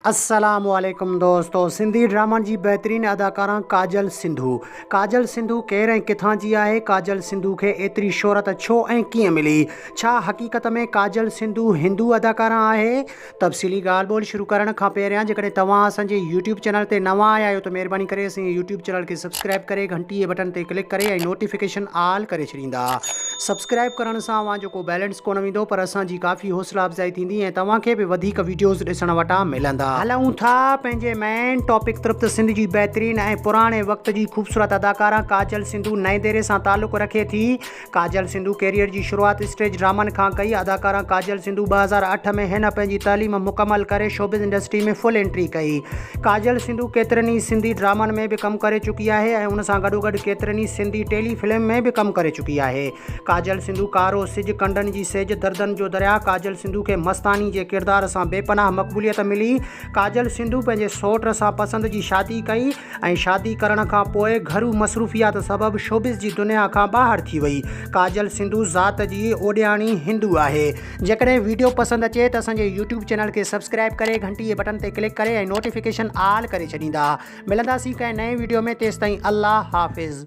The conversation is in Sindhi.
السلام عليڪم دوستو سنڌي ڊرامن جي بهترين اداڪارا ڪاجل سنڌو ڪاجل سنڌو ڪير ۽ ڪٿان جي آهي ڪاجل سنڌو کي ايتري شهرت ڇو ۽ ڪيئن ملي ڇا حقيقت ۾ ڪاجل سنڌو هندو اداڪارا آهي تفصيلي ڳالهه ٻولهه شروع ڪرڻ کان پهريان جيڪڏهن توهان اسان جي يوٽيوب چينل تي نوان آيا آهيو ته مهرباني ڪري اسان جي يوٽيوب چينل کي سبسڪرائب ڪري گهنٽي جي بٽن تي ڪلڪ ڪري ۽ نوٽيفڪيشن آل ڪري ڇڏيندا سبسڪرائب ڪرڻ سان اوهان جو ڪو بيلنس ڪونه ويندو پر اسان جي ڪافي حوصلا افزائي ٿيندي ۽ توهان کي به وڌيڪ ويڊيوز ڏسڻ وٽان ملندا. هلون ٿا پنهنجي مين ٽاپڪ طرف ته سنڌ جي بهترين ۽ پراڻي وقت جي خوبصورت اداڪاره ڪاجل سنڌو نئين ديري سان تعلق رکي ٿي. ڪاجل سنڌو ڪيريئر جي شروعات اسٽيج ڊرامن کان ڪئي. اداڪاره ڪاجل سنڌو 2008 ۾ هن پنهنجي تعليم مڪمل ڪري شوبز انڊسٽري ۾ فل انٽري ڪئي. ڪاجل سنڌو ڪيترن ئي سنڌي ڊرامن ۾ به ڪم ڪري چڪي آهي ۽ ان سان گڏوگڏ ڪيترن ئي سنڌي ٽيلي فلم ۾ به ڪم ڪري چڪي آهي. ڪاجل سنڌو ڪارو سج، ڪنڊن جي سيج، دردن جو درياء، ڪاجل سنڌو کي مستاني جي ڪردار سان بي پناهه مقبوليت ملي. ڪاجل سنڌو پنهنجي سئوٽ سان پسند جي شادي ڪئي ۽ شادي ڪرڻ کان پوء گهرو مصروفيات سبب شوبز جي دنيا کان ٻاهر ٿي وئي. ڪاجل سنڌو ذات جي اوڏياڻي هندو آهي. جيڪڏهن ويڊيو پسند اچي ته اسان جي يوٽيوب چينل کي سبسڪرائب ڪري گهنٽي جي بٽن تي ڪلڪ ڪري ۽ نوٽيفڪيشن آل ڪري ڇڏيندا. ملنداسين ڪنهن نئين ويڊيو ۾ تيستائين الله حافظ.